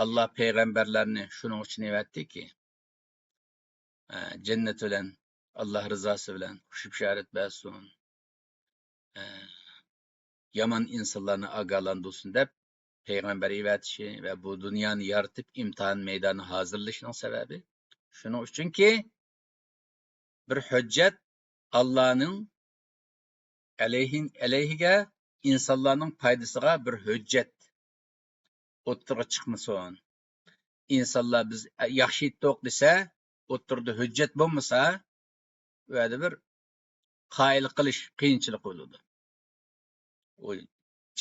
ئاللا پەيغەمبەرلەرنى شۇنىڭ ئۈچۈن ئەۋەتتىكى، ئە، جەننەت بىلەن، ئاللا رىزاسى بىلەن خۇش بېشارەت بەرسۇن، ئە، يامان ئىنسانلارنى ئاگاھلاندۇرسۇن دەپ پەيغەمبەر ئەۋەتىشى ۋە بۇ دۇنيانى يارىتىپ ئىمتىھان مەيدانى ھازىرلىشىنىڭ سەۋەبى شۇنىڭ ئۈچۈنكى، بىر ھۆججەت ئاللانىڭ ئەلەيھى، ئەلەيھىگە، ئىنسانلارنىڭ پايدىسىغا بىر ھۆججەت. ئوتتۇرىغا چىقمىسۇن. ئىنسانلار بىز ياخشى ئېيتتۇق دېسە، ئوتتۇرىدا ھۆججەت بولمىسا، ئۇ يەردە بىر قايىل قىلىش قىيىنچىلىقى بولىدۇ. ئۇ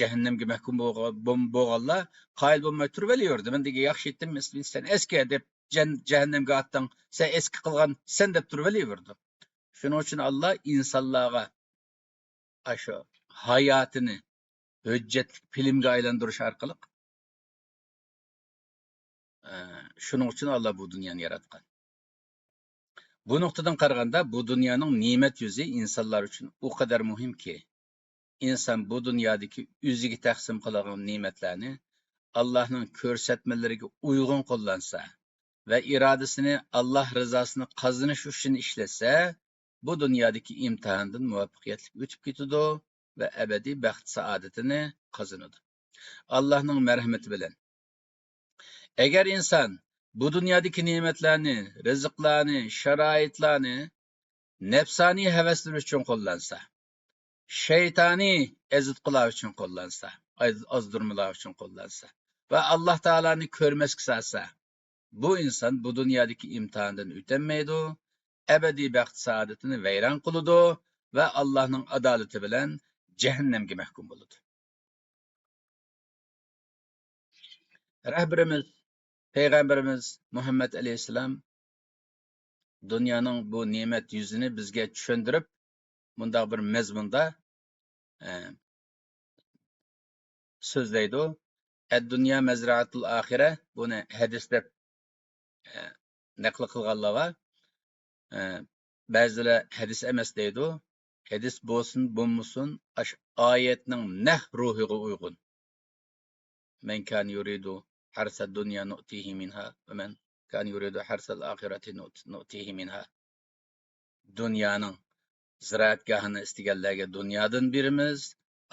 جەھەننەمگە مەھكۇم بولغا-، بولم-، بولغانلار قايىل بولماي تۇرۇۋېلىۋېرىدۇ. مەن دېگەن ياخشى ئېيتتىم، سەن ئەسكى دەپ جەن-، جەھەننەمگە ئاتتىڭ، سەن ئەسكى قىلغان سەن دەپ تۇرۇۋېلىۋېرىدۇ. شۇنىڭ ئۈچۈن ئاللا ئىنسانلارغا ئاشۇ ھاياتىنى ھۆججەتلىك فىلىمگە ئايلاندۇرۇش ئارقىلىق، ئە، شۇنىڭ ئۈچۈن ئاللا بۇ دۇنيانى ياراتقان. بۇ نۇقتىدىن قارىغاندا، بۇ دۇنيانىڭ نېمەت يۈزى ئىنسانلار ئۈچۈن ئۇ قەدەر مۇھىمكى، ئىنسان بۇ دۇنيادىكى ئۆزىگە تەقسىم قىلىنغان نېمەتلەرنى ئاللاھنىڭ كۆرسەتمىلىرىگە ئۇيغۇن قوللانسا ۋە ئىرادىسىنى ئاللاھ رىزاسىنى قازىنىش ئۈچۈن ئىشلەتسە، بۇ دۇنيادىكى ئىمتىھاندىن مۇۋەپپەقىيەتلىك ئۆتۈپ كېتىدۇ ۋە ئەبەدىي بەخت-سائادىتىنى قازىنىدۇ. ئاللاھنىڭ مەرھىمىتى بىلەن. ئەگەر ئىنسان بۇ دۇنيادىكى نېمەتلەرنى، رىزىقلارنى، شارائىتلارنى نەپسانىي ھەۋەسلىرى ئۈچۈن قوللانسا، شەيتانىي ئەزىتقۇلار ئۈچۈن قوللانسا، ئاز-، ئازدۇرمىلار ئۈچۈن قوللانسا ۋە ئاللاھ تائالانى كۆرمەسكە سالسا، بۇ ئىنسان بۇ دۇنيادىكى ئىمتىھاندىن ئۆتەلمەيدۇ، ئەبەدىي بەخت-سائادىتىنى ۋەيران قىلىدۇ ۋە ئاللاھنىڭ ئادالىتى بىلەن جەھەننەمگە مەھكۇم بولىدۇ. رەھبىرىمىز، پەيغەمبىرىمىز مۇھەممەد ئەلەيھىسسالام دۇنيانىڭ بۇ نېمەت يۈزىنى بىزگە چۈشەندۈرۈپ، مۇنداق بىر مەزمۇندا، ئە، سۆزلەيدۇ. «ئەددۇنيا مەزرەئەتۇل ئاخىرە»، بۇنى ھەدىس دەپ، ئە، نەقىل قىلغانلار بار. ئە، بەزىلەر ھەدىس ئەمەس دەيدۇ. ھەدىس بولسۇن، بولمىسۇن، ئاشۇ ئايەتنىڭ نەق روھىغا ئۇيغۇن. «مەن كان يۇرىدۇ ھەرسەد دۇنيا نۇئتىھى مىنھا ۋە مەن كان يۇرىدۇ ھەرسەل ئاخىرەتى نۇئت-، نۇئتىھى مىنھا.» دۇنيانىڭ زىرائەتگاھىنى ئىستىگەنلەرگە دۇنيادىن بېرىمىز،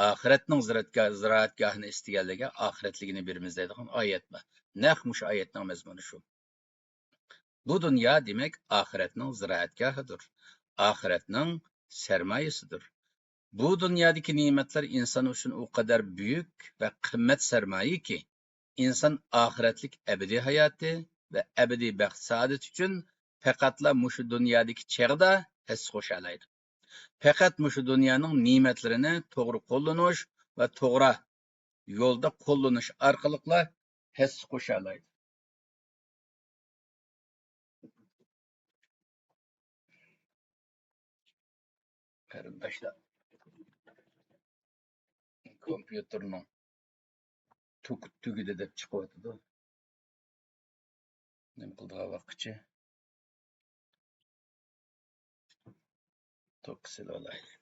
ئاخىرەتنىڭ زىرائەتگا-، زىرائەتگاھىنى ئىستىگەنلەرگە ئاخىرەتلىكىنى بېرىمىز دەيدىغان ئايەت بار. نەق مۇشۇ ئايەتنىڭ مەزمۇنى شۇ. بۇ دۇنيا، دېمەك، ئاخىرەتنىڭ زىرائەتگاھىدۇر، ئاخىرەتنىڭ سەرمايىسىدۇر. بۇ دۇنيادىكى نېمەتلەر ئىنسان ئۈچۈن ئۇ قەدەر بۈيۈك ۋە قىممەت سەرمايىكى، ئىنسان ئاخىرەتلىك ئەبەدىي ھاياتى ۋە ئەبەدىي بەخت-سائادەت ئۈچۈن پەقەتلا مۇشۇ دۇنيادىكى چېغىدا ھەسسە قوشالايدۇ. پەقەت مۇشۇ دۇنيانىڭ نېمەتلىرىنى توغرا قوللىنىش ۋە توغرا يولدا قوللىنىش ئارقىلىقلا ھەسسە قوشالايدۇ. قېرىنداشلار، كومپيۇتېرنىڭ توكى تۈگىدى دەپ چىقىۋاتىدۇ. نېمە قىلىدىغان ۋاققىچە؟ توك سېلىۋالايلى.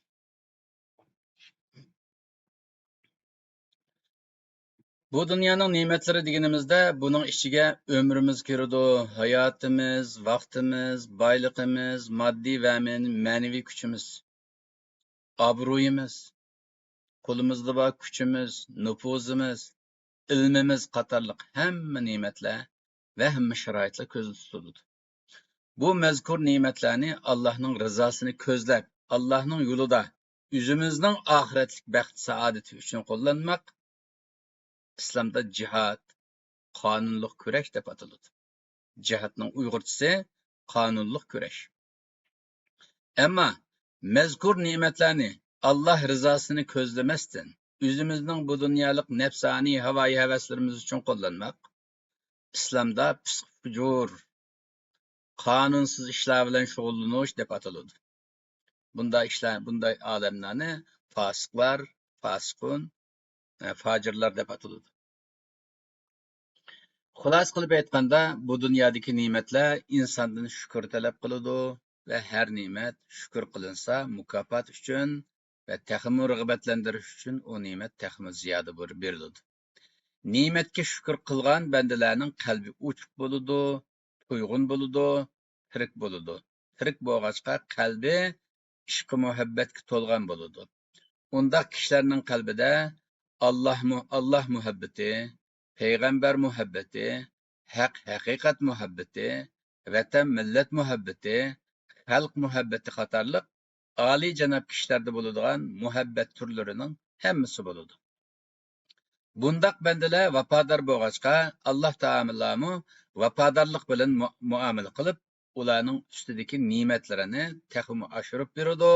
بۇ دۇنيانىڭ نېمەتلىرى دېگىنىمىزدە، بۇنىڭ ئىچىگە ئۆمرىمىز كىرىدۇ، ھاياتىمىز، ۋاقتىمىز، بايلىقىمىز، ماددىي ۋە مەن-، مەنىۋى كۈچىمىز، ئابرۇيىمىز، قولىمىزدا بار كۈچىمىز، نوپۇزىمىز، ئىلمىمىز قاتارلىق ھەممە نېمەتلەر ۋە ھەممە شارائىتلار كۆزدە تۇتۇلىدۇ. بۇ مەزكۇر نېمەتلەرنى ئاللاھنىڭ رىزاسىنى كۆزلەپ، ئاللاھنىڭ يولىدا ئۆزىمىزنىڭ ئاخىرەتلىك بەخت-سائادىتى ئۈچۈن قوللانماق ئىسلامدا جىھاد، قانۇنلۇق كۈرەش دەپ ئاتىلىدۇ. جىھادنىڭ ئۇيغۇرچىسى قانۇنلۇق كۈرەش. ئەمما مەزكۇر نېمەتلەرنى ئاللاھ رىزاسىنى كۆزلىمەستىن، ئۆزىمىزنىڭ بۇ دۇنيالىق نەپسانىي ھاۋايى ھەۋەسلىرىمىز ئۈچۈن قوللانماق ئىسلامدا پىسق-پۇجۇر، قانۇنسىز ئىشلار بىلەن شۇغۇللىنىش دەپ ئاتىلىدۇ. بۇنداق ئىشلار، بۇنداق ئادەملەرنى پاسىقلار، پاسىقۇن، ئە، فاجىرلار دەپ ئاتىلىدۇ. خۇلاسە قىلىپ ئېيتقاندا، بۇ دۇنيادىكى نېمەتلەر ئىنساندىن شۈكۈر تەلەپ قىلىدۇ ۋە ھەر نېمەت شۈكۈر قىلىنسا، مۇكاپات ئۈچۈن ۋە تېخىمۇ رىغبەتلەندۈرۈش ئۈچۈن ئۇ نېمەت تېخىمۇ زىيادە بېر-، بېرىلىدۇ. نېمەتكە شۈكۈر قىلغان بەندىلەرنىڭ قەلبى ئوچۇق بولىدۇ، تويغۇن بولىدۇ، تىرىك بولىدۇ. تىرىك بولغاچقا، قەلبى ئىشقى مۇھەببەتكە تولغان بولىدۇ. ئۇنداق كىشىلەرنىڭ قەلبىدە ئاللاھ مۇ-، ئاللاھ مۇھەببىتى، پەيغەمبەر مۇھەببىتى، ھەق، ھەقىقەت مۇھەببىتى، ۋەتەن، مىللەت مۇھەببىتى، خەلق مۇھەببىتى قاتارلىق ئالىيجاناب كىشىلەردە بولىدىغان مۇھەببەت تۈرلىرىنىڭ ھەممىسى بولىدۇ. بۇنداق بەندىلەر ۋاپادار بولغاچقا، ئاللاھ تائالامۇ ۋاپادارلىق بىلەن مۇ-، مۇئامىلە قىلىپ، ئۇلارنىڭ ئۈستىدىكى نېمەتلىرىنى تېخىمۇ ئاشۇرۇپ بېرىدۇ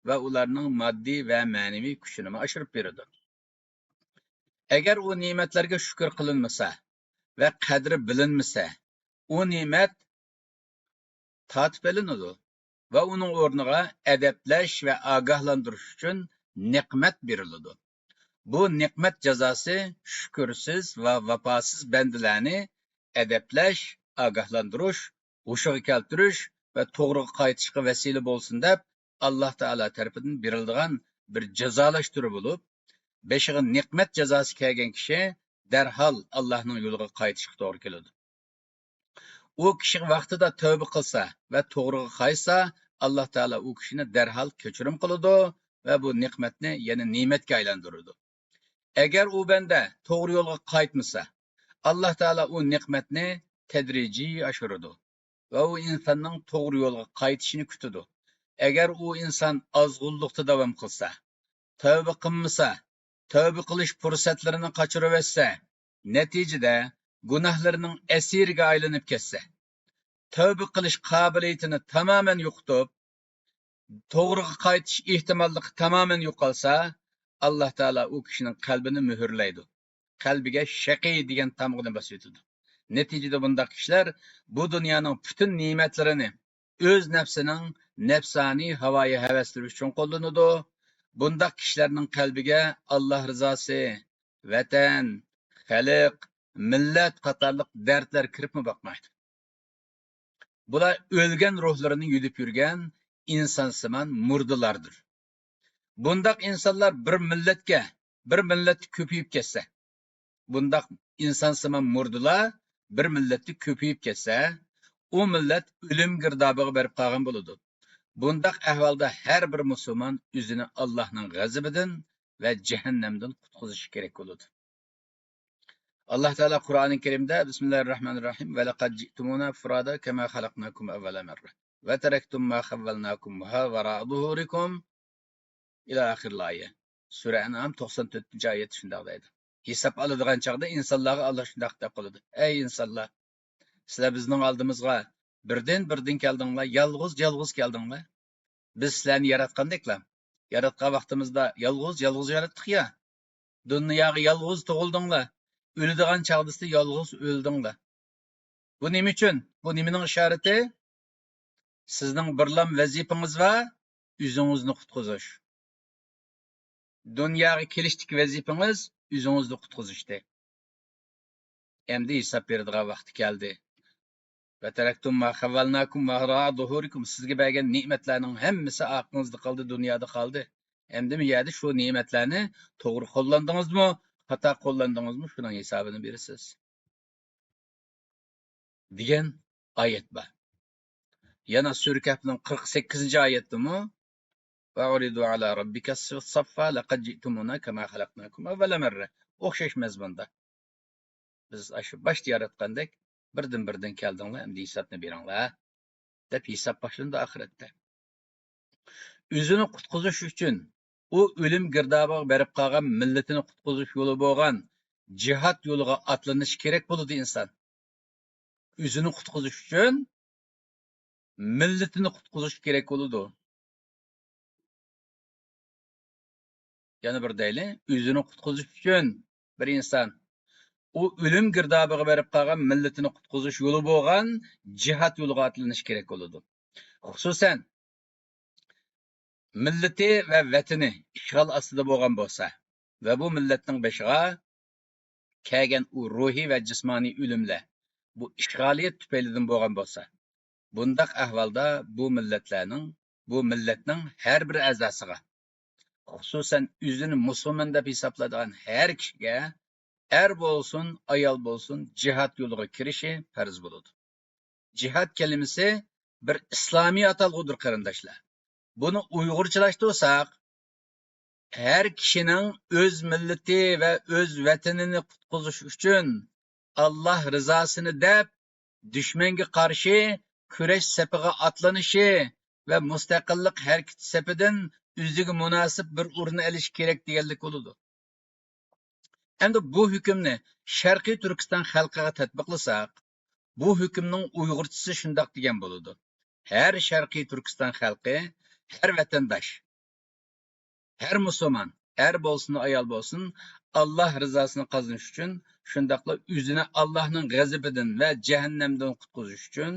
ۋە ئۇلارنىڭ ماددىي ۋە مەنىۋى كۈچىنىمۇ ئاشۇرۇپ بېرىدۇ. ئەگەر ئۇ نېمەتلەرگە شۈكۈر قىلىنمىسا ۋە قەدرى بىلىنمىسە، ئۇ نېمەت تارتىپ ئېلىنىدۇ ۋە ئۇنىڭ ئورنىغا ئەدەپلەش ۋە ئاگاھلاندۇرۇش ئۈچۈن نېقمەت بېرىلىدۇ. بۇ نېقمەت جازاسى شۈكۈرسىز ۋە ۋاپاسىز بەندىلەرنى ئەدەپلەش، ئاگاھلاندۇرۇش، ھوشىغا كەلتۈرۈش ۋە توغرىغا قايتىشقا ۋەسىلە بولسۇن دەپ، ئاللاھ تائالا تەرىپىدىن بېرىلىدىغان بىر جازالاش تۈرى بولۇپ، بېشىغا نېقمەت جازاسى كەلگەن كىشى دەرھال ئاللاھنىڭ يولىغا قايتىشقا توغرا كېلىدۇ. ئۇ كىشى ۋاقتىدا تەۋبە قىلسا ۋە توغرىغا قايتسا، ئاللاھ تائالا ئۇ كىشىنى دەرھال كەچۈرۈم قىلىدۇ ۋە بۇ نېقمەتنى يەنە نېمەتكە ئايلاندۇرىدۇ. ئەگەر ئۇ بەندە توغرا يولغا قايتمىسا، ئاللاھ تائالا ئۇ نېقمەتنى تەدرىجىي ئاشۇرىدۇ ۋە ئۇ ئىنساننىڭ توغرا يولغا قايتىشىنى كۈتىدۇ. ئەگەر ئۇ ئىنسان ئازغۇنلۇقتا داۋام قىلسا، تەۋبە قىلمىسا، تەۋبە قىلىش پۇرسەتلىرىنى قاچۇرۇۋەتسە، نەتىجىدە گۇناھلىرىنىڭ ئەسىرىگە ئايلىنىپ كەتسە، تەۋبە قىلىش قابىلىيىتىنى تامامەن يوقىتىپ، توغرىغا قايتىش ئېھتىماللىقى تامامەن يوقالسا، ئاللاھ تائالا ئۇ كىشىنىڭ قەلبىنى مۆھۈرلەيدۇ. قەلبىگە شەقىي دېگەن تامغىنى باسىۋېتىدۇ. نەتىجىدە بۇنداق كىشىلەر بۇ دۇنيانىڭ پۈتۈن نېمەتلىرىنى ئۆز نەپسىنىڭ نەپسانىي ھاۋايى ھەۋەسلىرى ئۈچۈن قوللىنىدۇ. بۇنداق كىشىلەرنىڭ قەلبىگە ئاللاھ رىزاسى، ۋەتەن، خەلق، مىللەت قاتارلىق دەردلەر كىرىپمۇ باقمايدۇ. بۇلار ئۆلگەن روھلىرىنى يۈدۈپ يۈرگەن ئىنسانسىمان مۇردىلاردۇر. بۇنداق ئىنسانلار بىر مىللەتكە، بىر مىللەتتە كۆپىيىپ كەتسە، بۇنداق ئىنسانسىمان مۇردىلار بىر مىللەتتە كۆپىيىپ كەتسە، ئۇ مىللەت ئۆلۈم گىردابىغا بېرىپ قالغان بولىدۇ. بۇنداق ئەھۋالدا ھەر بىر مۇسۇلمان ئۆزىنى ئاللاھنىڭ غەزىپىدىن ۋە جەھەننەمدىن قۇتقۇزۇشى كېرەك بولىدۇ. ئاللاھ تائالا قۇرئانى كەرىمدە، بىسمىللاھىر راھمانىر راھىم، ۋەلەقەد جىئتۇمۇنا فۇرادا كەما خەلەقناكۇم ئەۋۋەلە مەررە ۋە تەرەكتۇم ما خەۋۋەلناكۇم ۋەراءە زۇھۇرىكۇم ئىلە ئاخىرىل ئايە. سۈرە ئەنئام توقسان تۆتىنچى ئايەتتە شۇنداق دەيدۇ. ھېساب ئالىدىغان چاغدا ئىنسانلارغا ئاللاھ شۇنداق دەپ قالىدۇ: ئەي ئىنسانلار، سىلەر بىزنىڭ ئالدىمىزغا بىردىن، بىردىن كەلدىڭلار، يالغۇز، يالغۇز كەلدىڭلار. بىز سىلەرنى ياراتقاندەكلا، ياراتقان ۋاقتىمىزدا يالغۇز، يالغۇز ياراتتۇق يا. دۇنياغا يالغۇز تۇغۇلدۇڭلار. ئۆلىدىغان چاغدىسى يالغۇز ئۆلدۈڭلار. بۇ نېمە ئۈچۈن؟ بۇ نېمىنىڭ ئىشارىتى؟ سىزنىڭ بىرلام ۋەزىپىڭىز بار، ئۆزىڭىزنى قۇتقۇزۇش. دۇنياغا كېلىشتىكى ۋەزىپىڭىز ئۆزىڭىزنى قۇتقۇزۇشتى. ئەمدى ھېساب بېرىدىغان ۋاقتى كەلدى. ۋە تەرەكتۇم ما خەۋۋەلناكۇم ۋەراءە زۇھۇرىكۇم. سىزگە بەرگەن نېمەتلەرنىڭ ھەممىسى ئارقىڭىزدا قالدى، دۇنيادا قالدى. ئەمدى بۇ يەردە شۇ نېمەتلەرنى توغرا قوللاندىڭىزمۇ، خاتا قوللاندىڭىزمۇ، شۇنىڭ ھېسابىنى بېرىسىز، دېگەن ئايەت بار. يەنە سۈرە كەھفنىڭ قىرىق سەككىزىنچى ئايەتتىمۇ، ۋە ئۇرىدۇ ئەلا رەببىكە سەففا لەقەد جىئتۇمۇنا كەما خەلەقناكۇم ئەۋۋەلە مەررە. ئوخشاش مەزمۇندا. بىز ئاشۇ باشتا ياراتقاندەك بىردىن-بىردىن كەلدىڭلار، ئەمدى ھېسابنى بېرىڭلار، دەپ ھېساب باشلىنىدۇ ئاخىرەتتە. ئۆزىنى قۇتقۇزۇش ئۈچۈن ئۇ ئۆلۈم گىردابىغا بېرىپ قالغان مىللىتىنى قۇتقۇزۇش يولى بولغان جىھاد يولىغا ئاتلىنىشى كېرەك بولىدۇ ئىنسان. ئۆزىنى قۇتقۇزۇش ئۈچۈن مىللىتىنى قۇتقۇزۇش كېرەك بولىدۇ. يەنە بىر دەيلى، ئۆزىنى قۇتقۇزۇش ئۈچۈن بىر ئىنسان ئۇ ئۆلۈم گىردابىغا بېرىپ قالغان مىللىتىنى قۇتقۇزۇش يولى بولغان جىھاد يولىغا ئاتلىنىش كېرەك بولىدۇ. خۇسۇسەن، مىللىتى ۋە ۋەتىنى ئىشغال ئاستىدا بولغان بولسا ۋە بۇ مىللەتنىڭ بېشىغا كەلگەن ئۇ روھىي ۋە جىسمانىي ئۆلۈملەر بۇ ئىشغالىيەت تۈپەيلىدىن بولغان بولسا، بۇنداق ئەھۋالدا بۇ مىللەتلەرنىڭ، بۇ مىللەتنىڭ ھەر بىر ئەزاسىغا، خۇسۇسەن ئۆزىنى مۇسۇلمان دەپ ھېسابلايدىغان ھەر كىشىگە، ئەر بولسۇن، ئايال بولسۇن، جىھاد يولىغا كىرىشى پەرز بولىدۇ. جىھاد كەلىمىسى بىر ئىسلامىي ئاتالغۇدۇر، قېرىنداشلار. بۇنى ئۇيغۇرچىلاشتۇرساق، ھەر كىشىنىڭ ئۆز مىللىتى ۋە ئۆز ۋەتىنىنى قۇتقۇزۇش ئۈچۈن ئاللاھ رىزاسىنى دەپ، دۈشمەنگە قارشى كۈرەش سېپىغا ئاتلىنىشى ۋە مۇستەقىللىق ھەرىكىتى سېپىدىن ئۆزىگە مۇناسىپ بىر ئورۇن ئېلىشى كېرەك دېگەنلىك بولىدۇ. ئەمدى بۇ ھۆكۈمنى شەرقىي تۈركىستان خەلقىگە تەتبىقلىساق، بۇ ھۆكۈمنىڭ ئۇيغۇرچىسى شۇنداق دېگەن بولىدۇ: ھەر شەرقىي تۈركىستان خەلقى، ھەر ۋەتەنداش، ھەر مۇسۇلمان، ئەر بولسۇن، ئايال بولسۇن، ئاللاھ رىزاسىنى قازىنىش ئۈچۈن، شۇنداقلا ئۆزىنى ئاللاھنىڭ غەزىپىدىن ۋە جەھەننەمدىن قۇتقۇزۇش ئۈچۈن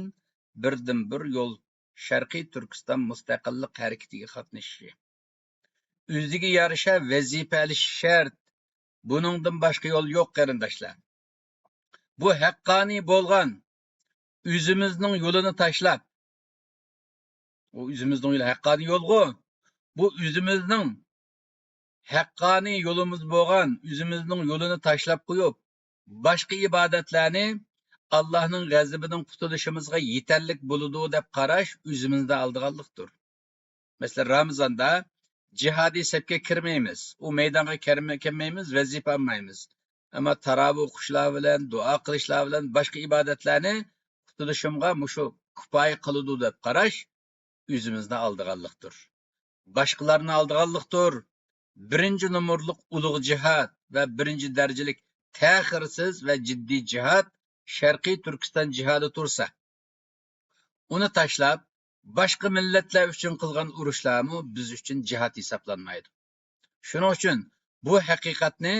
بىردىنبىر يول شەرقىي تۈركىستان مۇستەقىللىق ھەرىكىتىگە قاتنىشىشى. ئۆزىگە يارىشا ۋەزىپە ئېلىشى شەرت. بۇنىڭدىن باشقا يول يوق، قېرىنداشلار. بۇ ھەققانىي بولغان ئۆزىمىزنىڭ يولىنى تاشلاپ، ئۇ ئۆزىمىزنىڭ يولى ھەققانىي يولغۇ. بۇ ئۆزىمىزنىڭ ھەققانىي يولىمىز بولغان ئۆزىمىزنىڭ يولىنى تاشلاپ قويۇپ، باشقا ئىبادەتلەرنى ئاللاھنىڭ غەزىپىدىن قۇتۇلۇشىمىزغا يېتەرلىك بولىدۇ دەپ قاراش ئۆزىمىزنى ئالدىغانلىقتۇر. مەسىلەن، رامىزاندا جىھادىي سەپكە كىرمەيمىز، ئۇ مەيدانغا كىرمە-، كىرمەيمىز، ۋەزىپە ئالمايمىز. ئەمما تاراۋىھ ئوقۇشلار بىلەن، دۇئا قىلىشلار بىلەن باشقا ئىبادەتلەرنى قۇتۇلۇشۇمغا مۇشۇ كۇپايە قىلىدۇ دەپ قاراش ئۆزىمىزنى ئالدىغانلىقتۇر. باشقىلارنى ئالدىغانلىقتۇر. بىرىنچى نومۇرلۇق ئۇلۇغ جىھاد ۋە بىرىنچى دەرىجىلىك تەخىرسىز ۋە جىددىي جىھاد شەرقىي تۈركىستان جىھادى تۇرسا، ئۇنى تاشلاپ، باشقا مىللەتلەر ئۈچۈن قىلغان ئۇرۇشلارمۇ بىز ئۈچۈن جىھاد ھېسابلانمايدۇ. شۇنىڭ ئۈچۈن بۇ ھەقىقەتنى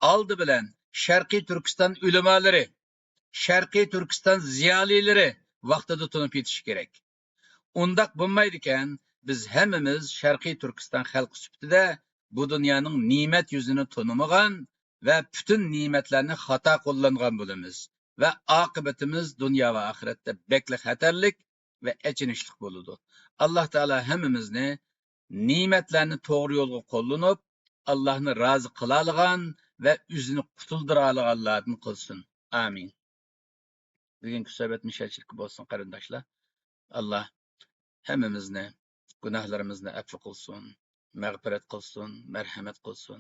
ئالدى بىلەن شەرقىي تۈركىستان ئۆلىمالىرى، شەرقىي تۈركىستان زىيالىيلىرى ۋاقتىدا تونۇپ يېتىشى كېرەك. ئۇنداق بولمايدىكەن، بىز ھەممىمىز شەرقىي تۈركىستان خەلقى سۈپىتىدە بۇ دۇنيانىڭ نېمەت يۈزىنى تونۇمىغان ۋە پۈتۈن نېمەتلەرنى خاتا قوللانغان بولىمىز ۋە ئاقىۋىتىمىز دۇنيا ۋە ئاخىرەتتە بەكلا خەتەرلىك ۋە ئېچىنىشلىق بولىدۇ. ئاللاھ تائالا ھەممىمىزنى نېمەتلەرنى توغرا يولغا قوللىنىپ، ئاللاھنى رازى قىلالىغان ۋە ئۆزىنى قۇتۇلدۇرالىغانلاردىن قىلسۇن. ئامىن. بۈگۈنكى سۆھبەت مۇشۇ يەرچىلىككە بولسۇن، قېرىنداشلار. ئاللاھ ھەممىمىزنى، گۇناھلىرىمىزنى ئەپۇ قىلسۇن، مەغپىرەت قىلسۇن، مەرھەمەت قىلسۇن.